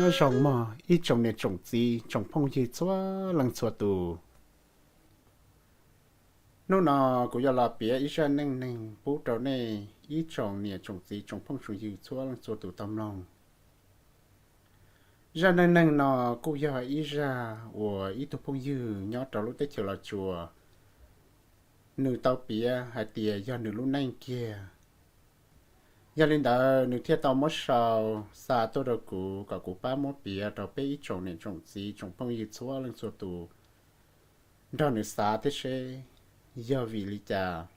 Nyob zoo mog ib tsoom niam tsoom txiv tsoom phooj ywg txhua leej txhua tus. Hnub no kuv yuav los piav ib zaj neej neeg pub rau nej ib tsoom niam tsoom txiv tsoom phooj tsoom ywg txhua leej txhua tus tau mloog. Zaj neej neeg no kuj yog ib zaj uas ib tug phooj ywg nyob rau lub teb chaws Los Tsuas, nws tau piav hais tias yog nws lub neej kiag. Yog li ntawd nws thiaj tau muab sau xa tuaj rau kuv kom kuv pab muab piav rau peb ib tsoom niam tsoom txiv tsoom phooj ywg txhua leej txhua tus nrog nws xav thiab seb yog vim li cas.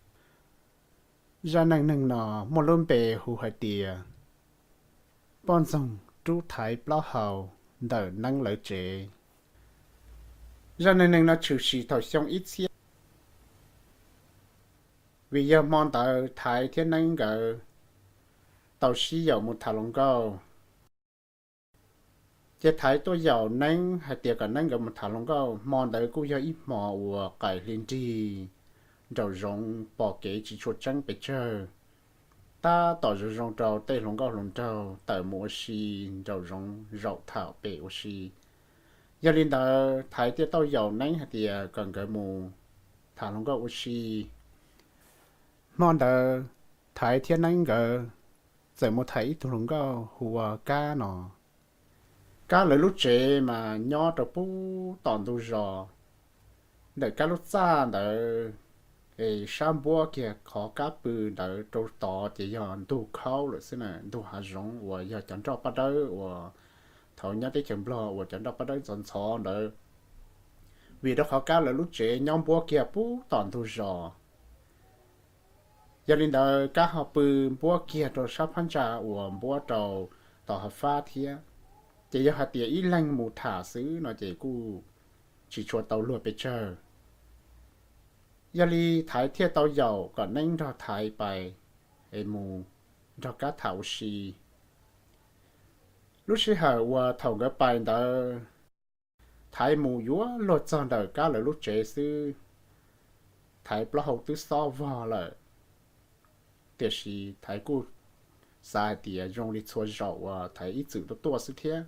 Zaj neej neeg no muaj lub npe hu hais tias poj ntxoog rub thaiv plaub hau ntawm neeb lawv tsev. Zaj neej neeg no tshwm sim thaum xyoo ib txhiab, vim yog hmo ntawd thaiv thiab neeb nkawd tau sib yaum mus tham hluas nkauj. Ces thaiv tuaj yaum neeb hais tias kom neeb nkawd mus tham hluas nkauj. Hmo ntawd kuj yog ib hmo uas qaim hli nrig, nraum zoov pom kev tsis tshua tseeb pes tsawg, tab tom zoo zoo rau tej hluas nkauj hluas nraug tawm mus ua si nraum zoov zaum tham pem ua si. Yog li ntawd thaiv thiaj tau yaum neeb hais tias kom nkawd mus tham hluas nkauj ua si. Hmo ntawd thaiv thiab neeb nkawd txawm mus tham ib tug hluas nkauj hu ua Kab no. Kab lawv lub tsev mas nyob rau pub tom ntug zos. Ntawm Kab lub txaj ntawd es sab npuab kiag qhov Kab pw ntawd rau tod ces yog ntug khaub lawm xwb na, ntug hav zoov uas yog cov nroj paj dawb uas thaum nyob teb chaws Nplog uas cov nroj paj dawb ntxhov ntxhov ntawd. Vim rau qhov Kab lawv lub tsev nyob npuab kiag pub tom ntug zos, yog li ntawd Kab ho pw npuab kiag rau sab phab ntsa uas npuab rau tom hav fab thiab. Ces yog hais tias ib leeg mus tham xwb no ces kuj tsis tshua tau luag pes tsawg. Yog li thaiv thiaj tau yaum kom neeb nrog thaiv pais es mus nrog Kab tham ua si. Lub sij hawm uas thaum nkawd pais ntawd, thaiv mus yuav luag txog ntawm Kab lawv lub tsev xwb, thaiv plaub hau twb xob vog lawm. Tiam sis thaiv kuj xav hais tias zoo li txhua zaus uas thaiv ib txwm tuaj tuaj xwb thiab.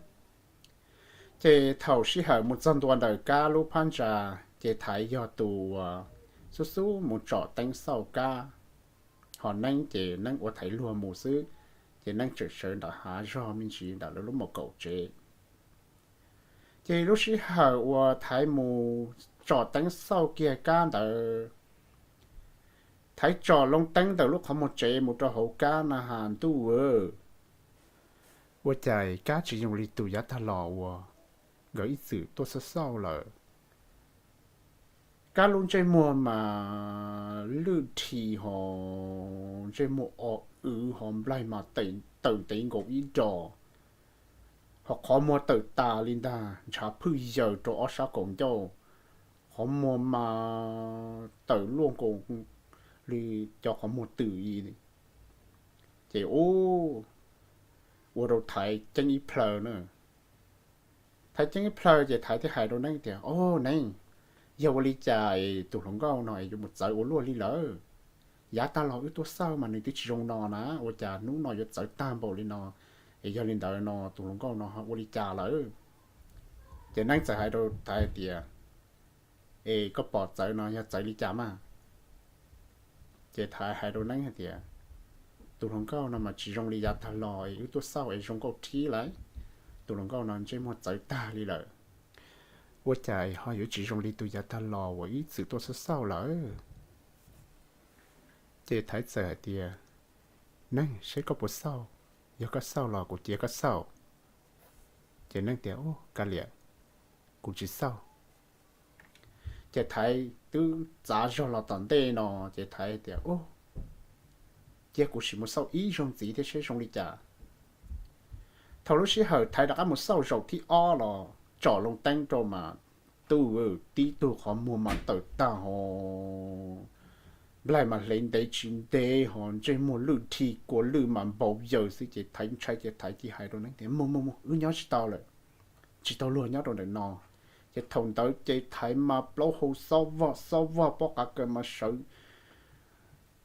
Ces thaum sij hawm mus txog ntua ntawm Kab lub phab ntsa, ces thaiv yog tus uas xub xub mus tsom teeb xauj Kab, ho neeb ces neeb ua thaiv luag mus xwb. Ces neeb tseem sawv ntawm hav zog me ntsis ntawm lawv lub mos kaum tsev. Ces lub sij hawm uas thaiv mus tsom teeb xauj kiag Kab ntawd, thaiv tsom loo teeb ntawm lub qhov muag tsev mus rau hauv Kab na has ntuj, ua cas Kab tsis zoo li tus yav tag los uas nkawd ib txwm tuaj xauj xauj lawm. Kab lub ntsej muag mas lwj dhi ho ntsej muag o wv ho nplaig mas tawm ntev nkaus ib dos, ho qhov muag tawm tas li ntag, ntshav phwj yaws rau ob sab kaum ncauj, qhov muag mas tawm luaj nkaus li cov qhov muag twm i. Ces ua rau thaiv ceeb ib plhaw na. Thaiv ceeb ib plhaw ces thaiv thiaj hais rau neeb tias, Au neeb, yog ua li cas es tus hluas nkauj no es yuav mus txawv ua luaj li lawm? Yav tag los wb tuaj xauj mas nws twb tsis zoo no na, ua cas hnub no yuav txawv tag npaum li no? Es yog li ntawd no tus hluas nkauj no ua li cas lawm? Ces neeb txawm hais rau thaiv tias, Es koj pom txawv no yog txawv li cas mas? Ces thaiv hais rau neeb hais tias, Tus hluas nkauj no mas tsis zoo li yav tag los es wb tuaj xauj es zoo nkauj thib lawm. Tus hluas nkauj no ntsej muag txawv tag li lawm. Ua cas ho yuav tsis zoo li tus yav tag los uas ib txwm tuaj xauj xauj lawm? Ces thaiv txawm hais tias, Neeb, seb koj puas xauj, yog koj xauj los kuv cia koj xauj. Ces neeb tias, Ub, kav liam, kuv tsis xauj. Ces thaiv twb txav zog los tom ntej no, ces thaiv tias, Ub, cia kuv sim mus xauj ib zaug ntxiv thiab seb zoo li cas. Thaum lub sij hawm thaiv rov qab mus xauj zaum thib ob los tsom loo teeb rau mas, ntuj, tib tug qhov muag mas tawm tag ho nplaig mas hle ntev tsis ntev ho ntsej muag lwj dhi kua lwj mas npau yaws xwb. Ces thaiv ntshai ces thaiv cia hais rau neeb tias, Mus mus mus, wb nyob tsis tau lawm, tsis tau luag nyob rau ntawm no. Ces thaum ntawd ces thaiv mas plaub hau xob vog xob vog, pob qa kaws mas sawv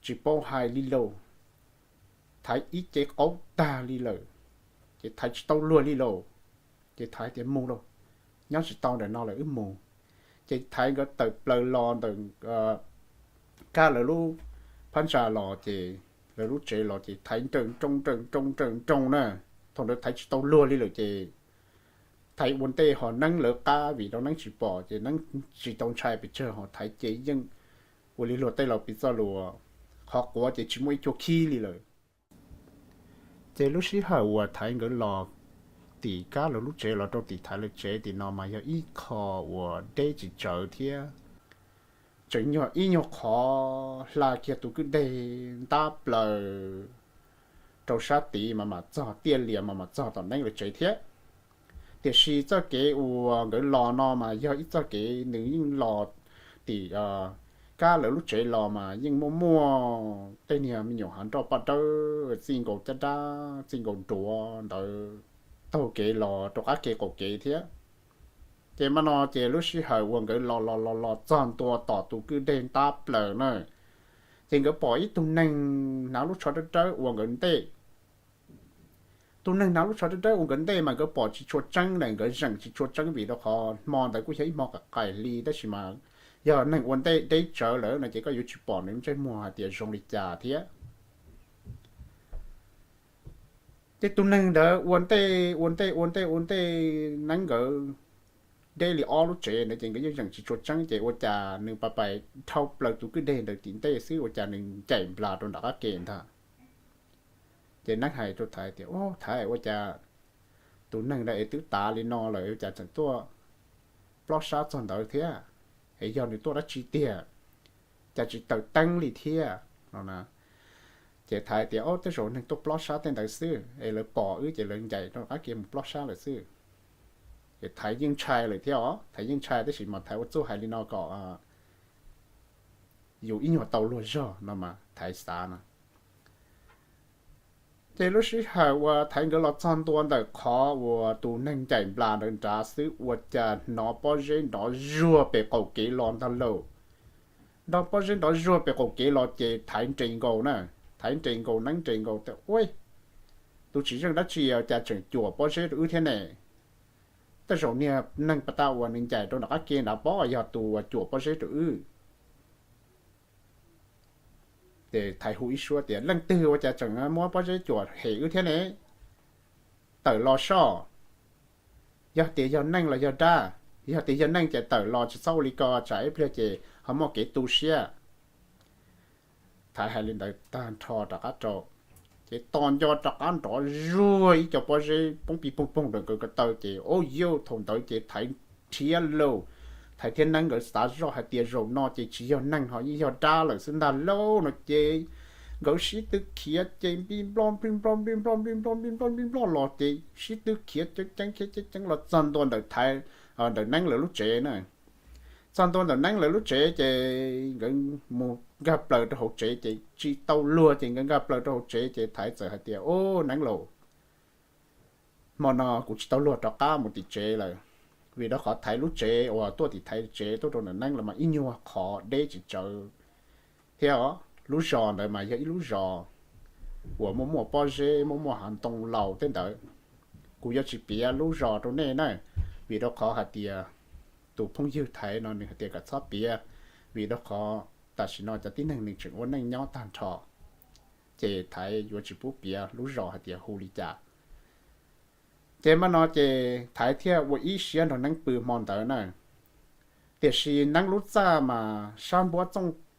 tsis paub hais li lauj. Thaiv ib ce qaub tag li lawm, ces thaiv tsis tau luag li lauj. Ces Thaiv tias mus lauj, nyob tsis tau ntawm no lawm wb mus. Ces Thaiv nkawd tawm plaws los ntawm Kab lawv lub phab ntsa los ces lawv lub tsev los ces Thaiv nrawm nroos nrawm nroos nrawm nroos na. Thaum ntawd Thaiv tsis tau luag li lawm ces Thaiv ua ntej ho Neeb lawv qab vim rau Neeb tsis pom ces Neeb tsis tau ntshai pes tsawg ho Thaiv ces yeej ua li luag tej laus piv txoj lus, qhov quav ces tsis muaj ib co khib li lawm. Ces lub sij hawm uas Thaiv nkawd los tim Kab lawv lub tsev los rau tim Thaiv lawv tsev tim no mas yog ib qho uas deb tsis tsawv thiab. Tseem yog ib nyuag qhov hla kiag tus kwj deg ntab plaws rau sab tid mas mam txog tiaj lias mas mam txog tom Neeb lawv tsev thiab. Tiam sis txoj kev uas nkawd los no mas yog ib txoj kev nws yeej los tim Kab lawv lub tsev los mas yeej muaj muaj tej niag me nyuam hav nroj paj dawb txij nkaus caj dab txij nkaus nruav ntawd taug kev los rau qab kev qaum kev thiab. Ces mas no ces lub sij hawm uas nkawd los los los los txog ntua tom tus kwj deg ntab plaws na, ces nkawd pom ib tug neeg hnav lub tsho dawb dawb ua nkawd ntej. Tus neeg hnav lub tsho dawb dawb ua nkawd ntej mas nkawd pom tsis tshua tseeb na, nkawd zeem tsis tshua tseeb vim rau qhov hmo ntawd kuj yog ib hmo qais qais li tab sis mas yog neeg ua ntej deb tsawv lawm no ces koj yuav tsis pom nws ntsej muag hais tias zoo li cas thiab. Ces tus neeg ntawd ua ntej ua ntej ua ntej ua ntej Neeb nkawd deb li ob lub tsev ntawd ces nkawd yeej zeem tsis tshua tseeb ces ua cas nws pais pais dhau plaws tus kwj deg ntawd tim ntej xwb ua cas nws ncaim nplas rau nram qab ke ntag. Ces Neeb hais rau Thaiv tias, Ub, Thaiv, ua cas tus neeg ntawd es twb tav li no lawm ua cas tseem tuaj plob sab txog ntawd thiab? Es yog nws tuaj dab tsi tiag? Cas tsis taws teeb li thiab no na? Ces Thaiv tias, Ob, tej zaum neeg tuaj plob sab tej ntawd xwb es lawv pom wb ces lawv ncaim rau qab ke mus plob sab lawm xwb. Ces Thaiv yeej ntshai lawm thiab os, Thaiv yeej ntshai tab sis mas Thaiv ua txuj hais li no kom yus ib nyuag tau luag zog no mas Thaiv xav no. Ces lub sij hawm uas Thaiv nkawd los txog ntua ntawm qhov uas tus neeg ncaim nplas ntawd nrad xwb ua cas hnov pob zeb nrov zuag pem qaum kev los ntag lauj. Nrov pob zeb nrov zuag pem qaum kev los ces Thaiv nres nkaus na, Thaiv nres nkaus Neeb nres nkaus tias, Ub, tus tsis zeej dab tsi cas tseem cuam pob zeb rau wb thiab ne? Tej zaum niag neeg pas tas uas nws ncaim rau nram qab ke nrad pob yog tus uas cuam pob zeb rau wb. Ces Thaiv hu ib suab tias, Leej twg ua cas tseem muab pob zeb cuam hem wb thiab ne? Tawm los soj. Yog tias yog neeg los yog dab? Yog tias yog neeg ces tawm los tsis txhob ua li ko tsam ib pliag ces ho muaj kev tu siab. Thaiv hais li ntawd tag nrho rov qab rau, ces tos nco rov qab nrov zuag ib co pob zeb poob pig poog poog rau nkawd ko taw ces, Ub, yauj, thaum ntawd ces Thaiv nrhiav lauj. Thaiv thiab Neeb nkawd xav zoj hais tias zaum no ces tsis yog neeg ho yeej yog dab lawm xwb ntag lauj no ces nkawd sib tw khiav ces npij nploj npij nploj npij nploj npij nploj npij nploj npij nploj los ces sib tw khiav ceev ceev khiav ceev ceev los txog ntua ntawm Thaiv, ntawm Neeb lawv lub tsev na. Txog ntua ntawm Neeb lawv lub tsev ces nkawd mus nkag plaws rau hauv tsev ces tsis tau luag ces nkawd nkag plaws rau hauv tsev ces Thaiv txawm hais tias, Ub, Neeb lauj, hmo no kuv tsis tau luag rov qab mus tim tsev lawm, vim rau qhov Thaiv lub tsev uas tuaj tim Thaiv tsev tuaj rau ntawm Neeb los mas ib nyuag qhov deb tsis tsawv thiab os. Lub zos ntawd mas yog ib lub zos uas muaj muaj pob zeb muaj muaj hav ntoo laus tej ntawd. Kuv yuav tsis piav lub zos rau nej na, vim rau qhov hais tias tus phooj ywg Thaiv no nws hais tias kom txhob piav, vim rau qhov tam sim no cov tib neeg nws tseem ua neej nyob tag nrho, ces Thaiv yuav tsis pub piav lub zos hais tias hu li cas. Ces mas no ces Thaiv thiaj ua ib siab nrog Neeb pw hmo ntawd na. Tiam sis Neeb lub txaj mas sab npuab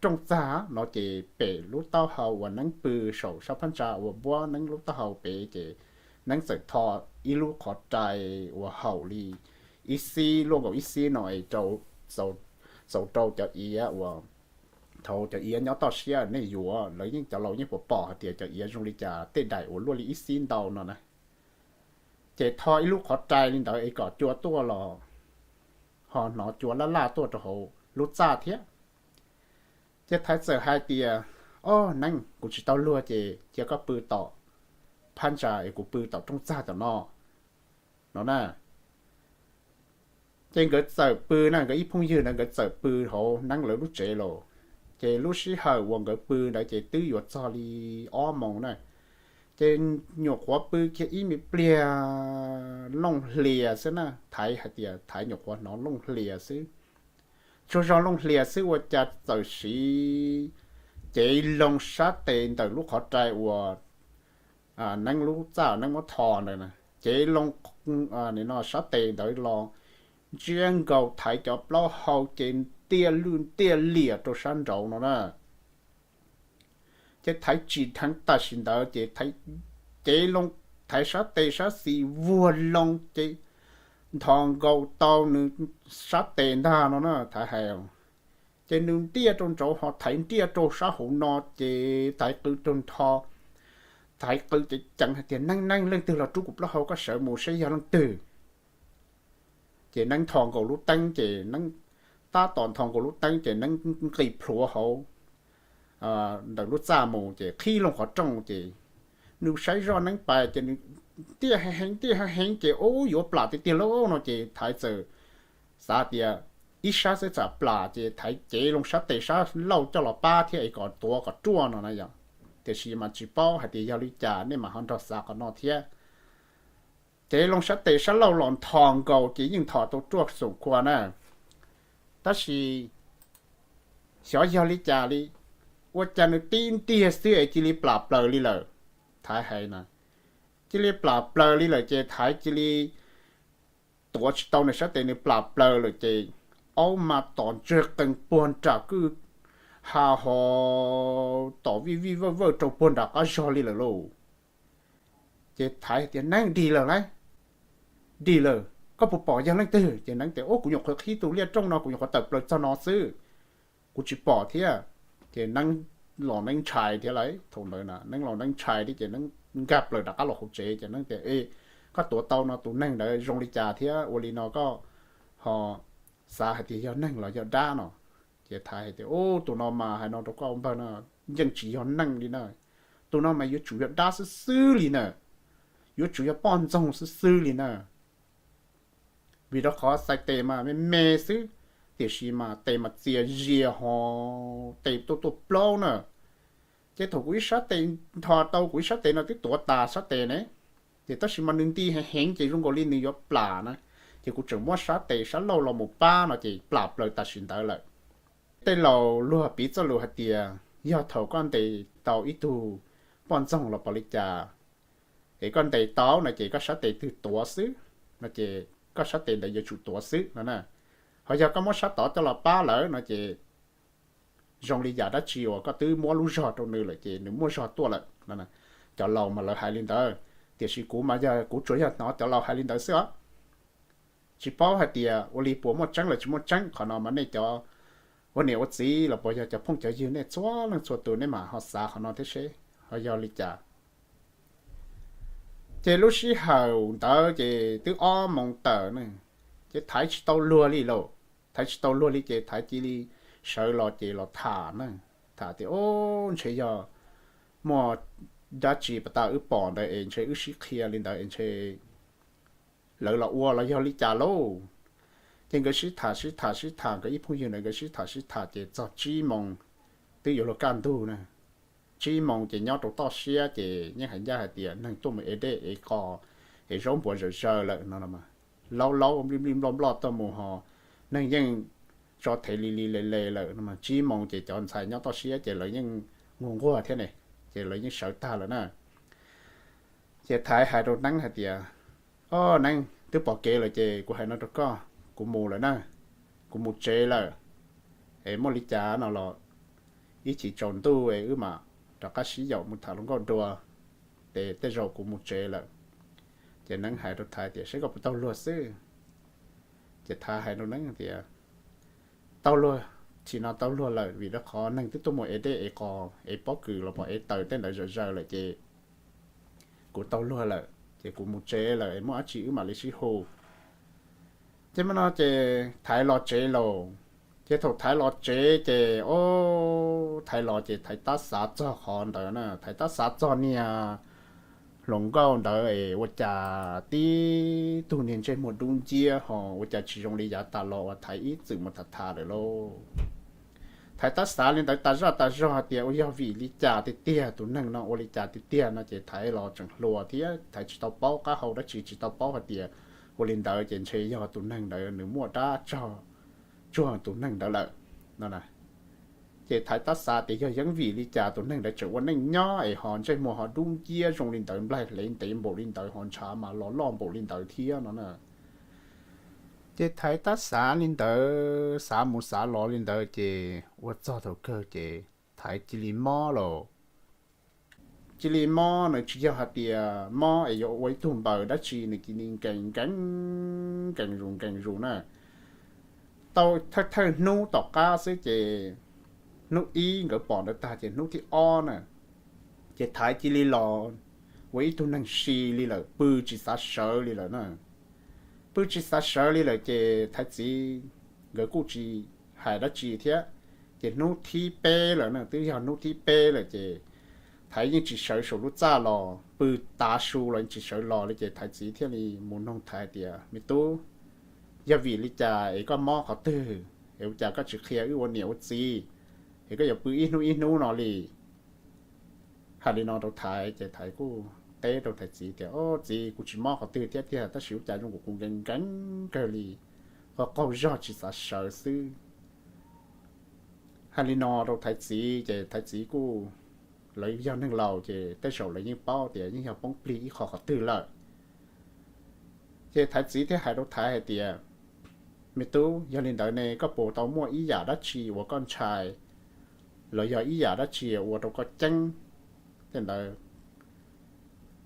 rooj txag no ces pem lub taub hau uas Neeb pw saum sab phab ntsa uas npuab Neeb lub taub hau pem ces Neeb txawm tho ib lub qhov rai uas haum li ib xib luaj nkaus ib xib no es txaus rau cov iav uas thaum cov iav nyob toj siab nej yuav lawv yeej cov laus yeej puas pom hais tias cov iav zoo li cas tej daim uas luaj li ib xib ntau no na. Ces tho ib lub qhov rai li ntawd es kom cua tuaj los ho hnov cua laj laj tuaj rau hauv lub txaj thiab. Ces Thaiv txawm hais tias, Ob, Neeb, kuv tsis tau luag ces cia koj pw tom phab ntsa es kuv pw tom rooj txag tom no, no na. Ces nkawd txawm pw na, nkawd ib phooj ywg ntawd nkawd txawm pw hauv Neeb lawv lub tsev los. Ces lub sij hawm uas nkawd pw ntawd ces twb yuav txog li ob moos na. Ces nyuam qhuav pw kiag ib me pliag looj hlias xwb na, Thaiv hais tias Thaiv nyuam qhuav hnov looj hlias xwb. Tsuas zog looj hlias xwb ua cas txawm siv cev loo sab tes ntawm lub qhov rai uas Neeb lub txaj Neeb muab tho ntawd, cev loo sab tes ntawd los ntsiab nkaus Thaiv cov plaub hau ces ntiaj lwj ntiaj liam rau sab nraud no na. Ces Thaiv tsim dheev tam sim ntawd ces cev loo Thaiv sab tes sab xis vuag loo ces nthos nkaus tau nws sab tes ntag no na Thaiv hais. Ces nws ntiaj rau nraud ho Thaiv ntiaj rau sab hauv no ces Thaiv qw rau nrho, Thaiv qw ceev ceev hais tias, Neeb, Neeb, leej twg los rub kuv plaub hau, koj sawv mus saib yog leej twg. Ces Neeb nthos nkaus lub teeb ces Neeb tab tom nthos nkaus lub teeb ces Neeb nqis plhuav hauv ntawm lub txaj mus ces qhib loo qhov rooj ces nws saib zoj Neeb pais ces nws ntiaj heev heev ntiaj heev heev ces ub yuav plam tiag tiag lauj no ces Thaiv txawm xav tias ib sab xwb tsam plam ces Thaiv cev loo sab tes sab laug coj los pab thiab es kom tuav kom ruaj no na yom. Tiam sis mas tsis paub hais tias yog li cas nej mam ho nrog xav qhov no thiab. Cev loo sab tes sab laug los nthos nkaus ces yeej nthos tau ruaj xoom khua na. Tab sis xyov yog li cas li, ua cas nws tib ntiag xwb es cia li plam plaws li lawm. Thaiv hais na, cia li plam plaws li lawm ces Thaiv cia li tuav tsis tau nws sab tes, nws plam plaws lawm ces aub mas tom ntswg qees puag nram kwj ha ho tom vij vij vawj vawj rau puag nram qab zog li lawm lauj. Ces Thaiv tias, Neeb, dig lawm lauj, dig lawm, koj puas pom yog leej twg? Ces Neeb tias, Ub, kuv nyuam qhuav qhib tus liaj rooj no kuv nyuam qhuav tawm plaws txog no xwb, kuv tsis pom thiab. Ces Neeb los Neeb ntshai thiab lauj, thaum ntawd na Neeb los Neeb ntshai thiab ces Neeb nkag plaws rov qab los hauv tsev ces Neeb tias, E, koj tuav tau no tus neeg ntawd zoo li cas thiab ua li no koj ho xav hais tias yog neeg los yog dab no? Ces Thaiv hais tias, Ub, tus no mas hais no rau koj npawg no, yeej tsis yog neeg li na, tus no mas yuav tsum yog dab xwb xwb li na, yuav tsum yog poj ntxoog xwb xwb li na. Vim rau qhov xais tes mas me me xwb, tiam sis mas tes mas txias zias ho tes tuaj tuaj plaub na. Ces thaum kuv ib sab tes nthos tau, kuv ib sab tes no twb tuav tas sab tes ne, ces tab sis mas nws nti heev heev ces zoo nkaus li nws yuav plam na, ces kuv tseem muab sab tes sab laug los mus pab no ces plam plaws tam sim ntawd lawm. Tej laus luag piv txoj lus hais tias yog thaum koj ntes tau ib tug poj ntxoog los pom li cas, es koj ntes tau no ces koj sab tes twg tuav xwb no ces koj sab tes ntawd yuav tsum tuav xwb no na. Ho yog koj muab sab tod coj los pab lawm no ces zoo li yam dab tsi uas koj twb muab lub zog rau nws lawm ces nws muaj zog tuaj lawm no. Cov laus mas lawv hais li ntawd, tiam sis kuv mas yog kuv tsuas yog hnov cov laus hais li ntawd xwb os. Tsis paub hais tias ua li puas muaj tseeb los tsis muaj tseeb, qhov no mas nej cov ua niam ua txiv los puas yog cov phooj cov ywg nej txhua leej txhua tus nej mam ho xav qhov no thiab seb ho yog li cas. Ces lub sij hawm ntawd ces twb ob moos tawm na, ces Thaiv tsis tau luag li lauj. Thaiv tsis tau luag li ces Thaiv cia li sawv los ces los tham na, tham tias, Ub, ntshe yog muaj dab tsi pas tas wb pom ntawd es ntshe wb sib qhia li ntawd es ntshe lawv los ua los yog li cas lauj. Ces nkawd sib tham sib tham sib tham, nkawd ib phooj ywg ntawd nkawd sib tham sib tham ces txog tsib moos, twb yuav luag kaj ntug na. Tsib moos ces nyob rau toj siab ces yeej hais ncaj hais tias neeg tuaj mus ev dej ev qos, ev zaub npuas zawm zaws lawm no. Laub laub nplij nplij nploj nploj tuaj mus ho neeg yeej tso thev li li le le lawm no. Tsib moos ces cov ntxhais nyob toj siab ces lawv yeej nquag nquag thiab ne, ces lawv yeej sawv tag lawm na. Ces Thaiv hais rau Neeb hais tias, O Neeb, twb pom kev lawm ces kuv hais no rau koj, kuv mus lawm na, kuv mus tsev lawm. Es muaj li cas no los ib chim tsaus ntuj es wb mam rov qab sib yaum mus tham hluas nkauj dua, ces tej zaum kuv mus tsev lawm. Ces Neeb hais rau Thaiv tias, Saib koj puas taug luag xwb. Ces Thaiv hais rau Neeb tias, Taug luag, chim no taug luag lawm vim rau qhov neeg twb tuaj mus ev dej ev qos ev pob kws los pom ev taws tej ntawd zawm zaws lawm ces kuv taug luag lawm ces kuv mus tsev lawm es muaj dab tsi wb mam li sib hu. Ces mas no ces Thaiv los tsev lauj. Ces thaum Thaiv los tsev ces o, Thaiv los ces Thaiv tab xav txog qhov ntawd na, Thaiv tab xav txog niag hluas nkauj ntawd es ua cas tib tug niag ntsej muag dub nciab ho ua cas tsis zoo li yav tas los uas Thaiv ib txwm mus tham tham lawm lauj. Thaiv tab xav li ntawd tas zaj tas zog hais tias ua yog vim li cas tiag tiag, tus neeg no ua li cas tiag tiag no ces Thaiv los tseem hluas thiab Thaiv tsis tau paub qab hau dab tsi, tsis tau paub hais tias ua li ntawd ces ntshe yog tus neeg ntawd nws muaj dab tog tsuag tus neeg ntawd lawm no. Ces Thaiv tab xav tias yog yeeb vim li cas tus neeg ntawd tseem ua neej nyob es ho ntsej muag ho dub nciab zoo li ntawd, nplaig hlev ntev npaum li ntawd, ho ntshav mas los loj npaum li ntawd thiab no na. Ces Thaiv tab xav li ntawd, xav mus xav los li ntawd ces ua txog thaum kawg ces Thaiv cia li mob lawm. Cia li mob, nws tsis yog hais tias mob es yuav ua ib tug npaws dab tsi, nws cia li nkees nkees nkees zus nkees zus na. Tau thawj thawj hnub tom qab xwb ces hnub ib nkawd pom ntawd tag ces hnub thib ob na, ces Thaiv cia li los ua ib tug neeg si li lawm, pw tsis xav sawv li lawm na. Pw tsis xav sawv li lawm ces Thaiv txiv nkawd kuj tsis hais dab tsi thiab. Ces hnub thib peb lawm na, twb yog hnub thib peb lawm ces Thaiv yeej tsis sawv saum lub txaj los, pw tav su los yeej tsis sawv los li ces Thaiv txiv thiaj li mus noog Thaiv tias, Me tub, yog vim li cas es koj mob qhov twg es ua cas koj tsis qhia wb ua niam ua txiv, es koj yuav pw ib hnub ib hnub no li? Hais li no rau Thaiv ces Thaiv kuj teb rau Thaiv txiv tias, Au txiv, kuv tsis mob qhov twg thiab tiag, tab sis ua cas zoo kuv nkees nkees kawg li, qaug qaug zog tsis xav sawv xwb. Hais li no rau Thaiv txiv ces Thaiv txiv kuj, lawv yog neeg laus ces tej zaum lawv yeej paub tias yeej yog poob plig ib qho qhov twg lawm. Ces Thaiv txiv thiaj hais rau Thaiv hais tias, Me tub, yog li ntawd ne koj puas tau muaj ib yam dab tsi uas koj ntshai los yog ib yam dab tsi ua rau koj ceeb? Tej ntawd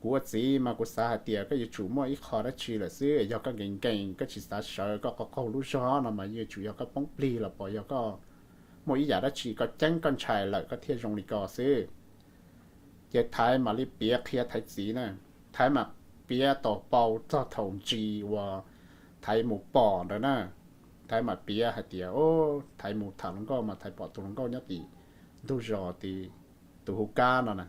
kuv ua txiv mas kuv xav hais tias koj yuav tsum muaj ib qho dab tsi lawm xwb, yog koj nkees nkees koj tsis xav sawv, koj qaug qaug lub zog no mas yuav tsum yog koj poob plig los pom, yog koj muaj ib yam dab tsi koj ceeb koj ntshai lawm koj thiaj zoo li ko xwb. Ces Thaiv mam li piav qhia Thaiv txiv na. Thaiv mam piav tom pau txog thaum ntsis uas Thaiv mus pom ntawd na. Thaiv mam piav hais tias, Thaiv mus tham hluas nkauj mas Thaiv pom tus hluas nkauj nyob tim ntug zos tim tus hu kab no na.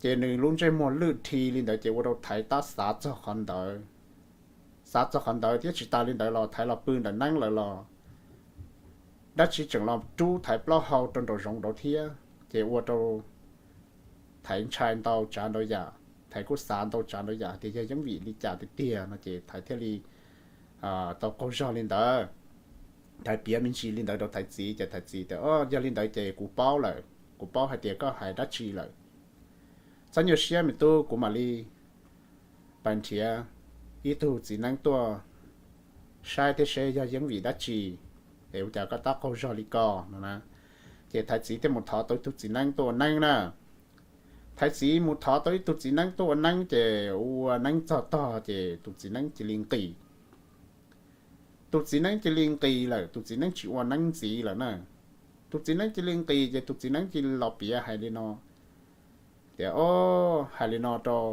Ces nws lub ntsej muag lwj dhi li ntawd ces ua rau Thaiv tab xav txog qhov ntawd. Xav txog qhov ntawd thiab tsis tas li ntawd los Thaiv los pw ntawm neeb lawm los dab tsi tseem los rub Thaiv plaub hau rau nraum zoov nraud thiab ces ua rau Thaiv ntshai ntau tsav ntau yam. Thaiv kuj xav ntau tsav ntau yam tias yog yeeb vim li cas tiag tiag no ces Thaiv thiaj li tau qaug zog li ntawd. Thaiv piav me ntsis li ntawd rau Thaiv txiv ces Thaiv txiv tias, Yog li ntawd ces kuv paub lawm, kuv paub hais tias koj hais dab tsi lawm. Txhob nyuaj siab me tub, kuv mam li pais nrhiav ib tug txiv neeb tuaj saib thiab seb yog yeeb vim dab tsi es ua cas koj tab qaug zog li ko no na. Ces Thaiv txiv thiaj mus thov tau ib tug txiv neeb tuaj ua neeb na. Thaiv txiv mus thov tau ib tug txiv neeb tuaj ua neeb ces ua neeb txog tog ces tus txiv neeb cia li nqis. Tus txiv neeb cia li nqis lawm, tus txiv neeb tsis ua neeb ntxiv lawm na. Tus txiv neeb cia li nqis ces tus txiv neeb cia li los piav hais li no tias, Au, hais li no rau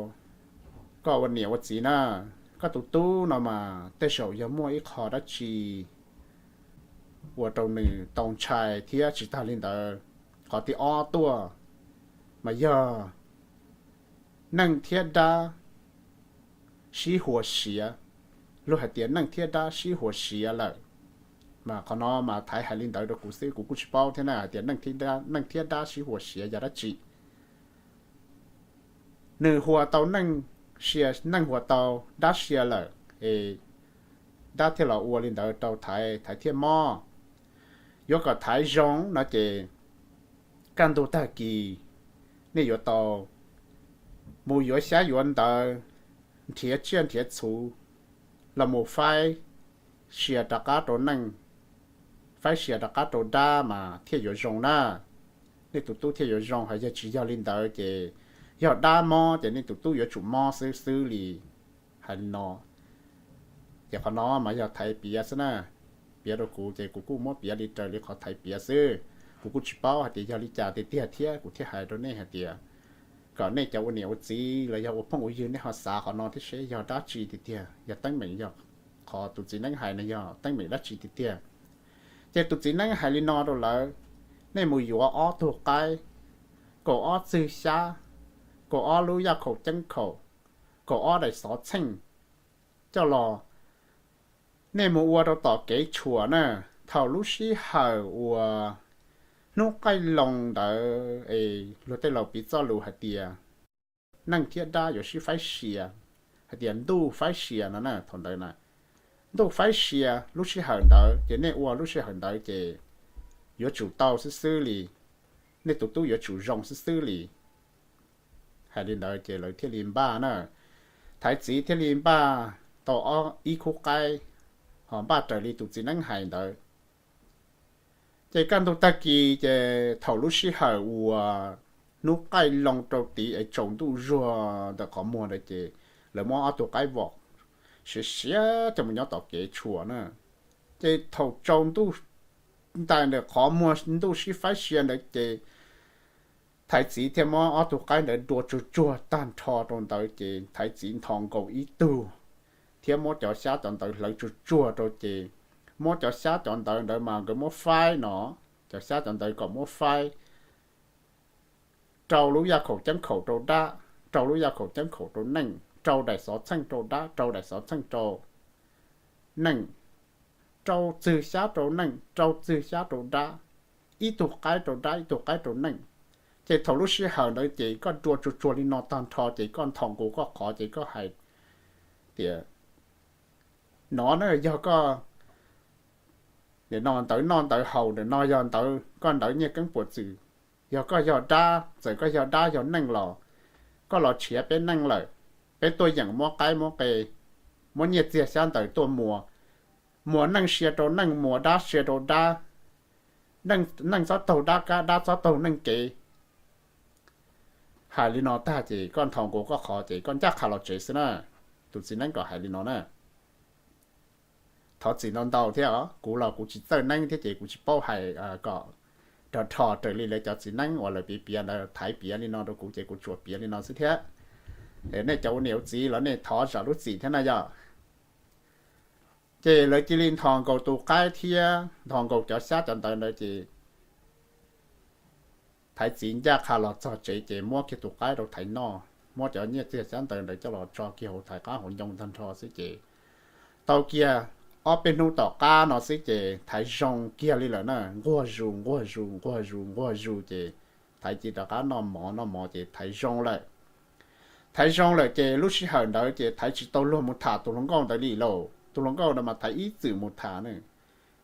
koj ua niam ua txiv na, koj tus tub no mas tej zaum yog muaj ib qho dab tsi ua rau nws tau ntshai thiab tsis tas li ntawd, qhov thib ob tuaj mas yog neeg thiab dab sib huas siav. Luag hais tias neeg thiab dab sib huas siav lawm, mas qhov no mas Thaiv hais li ntawd rau kuv xwb, kuv kuj tsis paub thiab na, hais tias neeg thiab dab sib huas siav yog dab tsi. Nws huas tau neeg, sia neeg huas tau dab sia lawm es dab thiaj los ua li ntawd rau Thaiv, Thaiv thiaj mob. Yuav kom Thaiv zoo no ces kaj ntug tag kis nej yuav tau mus yuav xyab yuav ntawv, nrhiav tsiaj nrhiav txhu los mus faib sia rov qab rau neeg, faib sia rov qab rau dab mas thiaj yuav zoo na. Nej tus tub thiaj yuav zoo, hos yog tsis yog li ntawd ces yog dab mob ces nej tus tub yuav tsum mob xwb xwb li. Hais li no, ces qhov no mas yog Thaiv piav xwb na, piav rau kuv ces kuv kuj muab piav li raws li qhov Thaiv piav xwb. Kuv kuj tsis paub hais tias yog li cas tiag tiag thiab kuv thiaj hais rau nej hais tias kom nej cov ua niam ua txiv los yog ua phooj ua ywg nej ho xav qhov no thiab seb yog dab tsi tiag tiag, yog teeb meem yog qhov tus txiv neeb hais no yog teeb meem dab tsi tiag tiag. Ces tus txiv neeb hais li no rau lawv, nej mus yuav ob tug qaib, kaum ob txwg xyab, kaum ob lub yaj khaum ceeb khaum, kaum ob daim xov txheej coj los, nej mus ua rau tom kev tshuam na. Thaum lub sij hawm uas Hnub qaij loo ntawd es luag tej laus piv txoj lus hais tias neeg thiab dab yuav sib faib sia, hais tias ntuj faib sia no na. Thaum ntawd na, ntuj faib sia lub sij hawm ntawd ces nej ua lub sij hawm ntawd ces yuav tsum tau xwb xwb li, nej tus tub yuav tsum zoo xwb xwb li. Hais li ntawd ces lawv thiaj li npaj na, Thaiv txiv thiaj li npaj tau ob ib khub qaib, ho npaj raws li tus txiv neeb hais ntawd. Ces kaj ntug tag kis ces thaum lub sij hawm uas hnub qaij loo rau tid es tsaus ntuj zuag ntawm qhov muag ntawd ces lawv muab ob tug qaib vom siav siav coj mus nyob tom kev tshuam na. Ces thaum tsaus ntuj ntais ntawm qhov muag ntuj sib faib sia ntawd ces Thaiv txiv thiaj muab ob tug qaib ntawd dua tsuag tsuag tag nrho rau ntawd ces Thaiv txiv nthos nkaus ib tug thiab muab cov xyab cov ntawd hlawv tsuag tsuag rau ces muab cov xyab cov ntawd ntawd mas nkawd muab faib no, cov xyab cov ntawd kom muab faib rau lub yaj khaum ceeb khaum rau dab, rau lub yaj khaum ceeb khaum rau neej, rau daim xov txheej rau dab, rau daim xov txheej rau neej, rau txwg xyab rau neej, rau txwg xyab rau dab, ib tug qaib rau dab ib tug qaib rau neej. Ces thaum lub sij hawm ntawd ces koj dua tsuag tsuag li no tag nrho ces koj nthos nkaus koj qhov ces koj hais tias, no na yog koj, nim no ntawv noj ntawv haus, nim no yog ntawv koj ntawv nyiaj keeb puas txwm. Yog koj yog dab, txawm koj yog dab yog neej los koj los tshiav peb neej lawm, peb tuaj yeem muab qaib muab qe, muab nyiaj txiag xyab ntawv tuaj muas, muas neej sia rau neej, muas dab sia rau dab, neej txhob taug dab kab, dab txhob taug neej kev. Hais li no tag ces koj nthos nkaus koj qhov ces koj ncaj qha los tsev xwb na. Tus txiv neeb kom hais li no na. Thov txim ntau ntau thiab os, kuv los kuv tsis txawj neeb thiab ces kuv tsis paub hais kom rog rho raws li lawv cov txiv neeb uas lawv piav piav ntawd, Thaiv piav li no rau kuv ces kuv tsuas piav li no xwb thiab. Nej cov ua niam ua txiv los nej thov zam lub txim thiab na yog. Ces lawv cia li nthos nkaus tus qaib thiab nthos nkaus cov xyab cov ntawv ntawd ces Thaiv txiv ncaj qha los txog tsev ces muab kiag tus qaib rau Thaiv noj, muab cov nyiaj txiag xyab ntawv ntawd coj los tso kiag hauv Thaiv qab hauv ncoo tag nrho xwb ces tau kiag ob peb hnub tom qab no xwb ces Thaiv zoo kiag li lawm na, nquag zus nquag zus nquag zus nquag zus ces Thaiv cia li rov qab noj mov noj mov ces Thaiv zoo lawm. Thaiv zoo lawm ces lub sij hawm ntawd ces Thaiv tsis tau luag mus tham tus hluas nkauj ntawd li lauj. Tus hluas nkauj ntawd mas Thaiv ib txwm mus tham ne.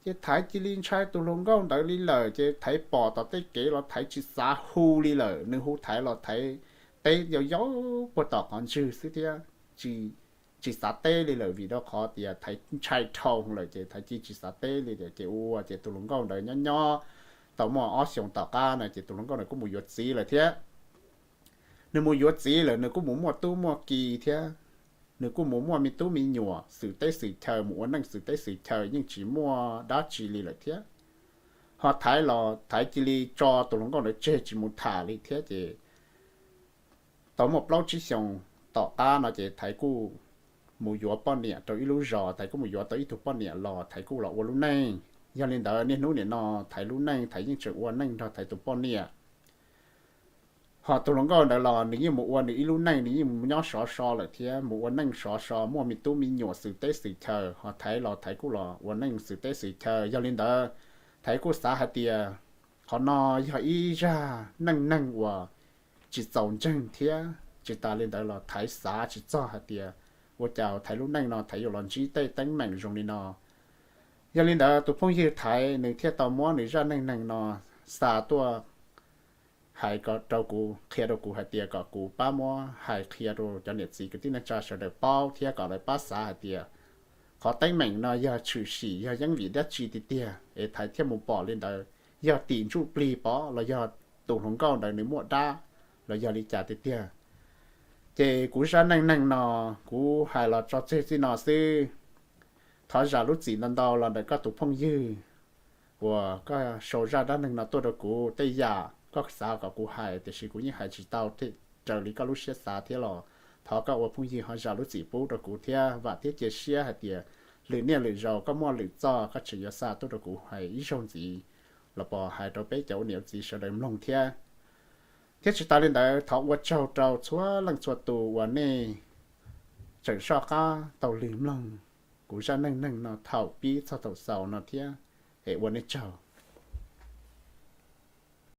Ces Thaiv cia li ntshai tus hluas nkauj ntawd li lawm ces Thaiv pom tom tej kev los Thaiv tsis xav hu li lawm, nws hu Thaiv los Thaiv teb yau yau puag tom qhov ntswg xwb thiab tsis xav teb li lawm vim rau qhov tias Thaiv ntshai dhau lawm ces Thaiv cia li tsis xav teb li tias ces ua ces tus hluas nkauj ntawd nyob nyob tau muaj ob xyoos tom qab no ces tus hluas nkauj ntawd kuj mus yuav txiv lawm thiab. Nws mus yuav txiv lawm nws kuj mus muaj tub muaj ki thiab, nws kuj mus muaj me tub me nyuam xwm teb xwm chaw, mus ua neej xwm teb xwm chaw yeej tsis muaj dab tsi li lawm thiab. Ho Thaiv los Thaiv cia li tso tus hluas nkauj ntawd tseg tsis mus tham li thiab ces tau muaj plaub tsib xyoos tom qab no ces Thaiv kuj mus yuav poj niam rau ib lub zos, Thaiv kuj mus yuav tau ib tug poj niam los Thaiv kuj los ua lub neej. Yog li ntawd niaj hnub nim no Thaiv lub neej Thaiv yeej tseem ua neej nrog Thaiv tus poj niam. Ho tus hluas nkauj ntawd los nws yeej mus ua nws ib lub neej, nws yeej mus nyob sov so lawm thiab mus ua neej sov so muaj me tub me nyuam xwm teb xwm chaw, ho Thaiv los Thaiv kuj los ua neej xwm teb xwm chaw. Yog li ntawd Thaiv kuj xav hais tias qhov no yog ib zaj neej neeg uas tsis txaus ntseeg thiab tsis tas li ntawd los Thaiv xav tsis txog hais tias ua cas Thaiv lub neej no Thaiv yuav los ntsib tej teeb meem zoo li no. Yog li ntawd tus phooj ywg Thaiv nws thiaj tau muab nws zaj neej neeg no xa tuaj hais rau kuv, qhia rau kuv hais tias kom kuv pab muab hais qhia rau cov niam txiv kwv tij neej tsa sawv daws paub thiab kom lawv pab xav hais tias qhov teeb meem no yog tshwm sim yog yeeb vim dab tsi tiag tiag es Thaiv thiaj mus pom li ntawd, yog tim ntsuj plig pov los yog tus hluas nkauj ntawd nws muaj dab los yog li cas tiag tiag. Ces kuv zaj neej neeg no kuv hais los tso tseg txij no xwb. Thov zam lub txim ntau ntau los ntawm koj tus phooj ywg uas koj sau zaj dab neeg no tuaj rau kuv. Tej yam koj xav kom kuv hais tiam sis kuv yeej hais tsis tau raws li koj lub siab xav thiab los thov koj ua phooj ywg ho zam lub txim pub rau kuv thiab vam thiab cia siab hais tias lwm niaj lwm zaus koj muaj lwm txoj koj tseem yuav xa tuaj rau kuv hais ib zaug ntxiv los pos hais rau peb cov ua niam ua txiv sawv daws mloog thiab. Thiab tsis tas li ntawd thov ua tsaug rau txhua leej txhua tus uas nej tseem soj qab taug lw mloog kuv zaj neej neeg no thaum pib txog thaum xaus no thiab, es ua nej tsaug.